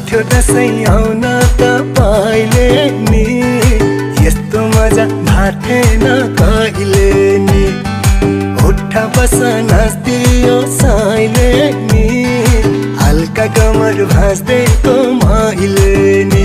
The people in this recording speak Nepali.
आउँथ्यो दसैँ आउन तपाईले नि, यस्तो मजा भाथेन कहिले नि। उठा बस नाच्दियो साइले नि, हल्का कमर भाँच्दैको मैले नि।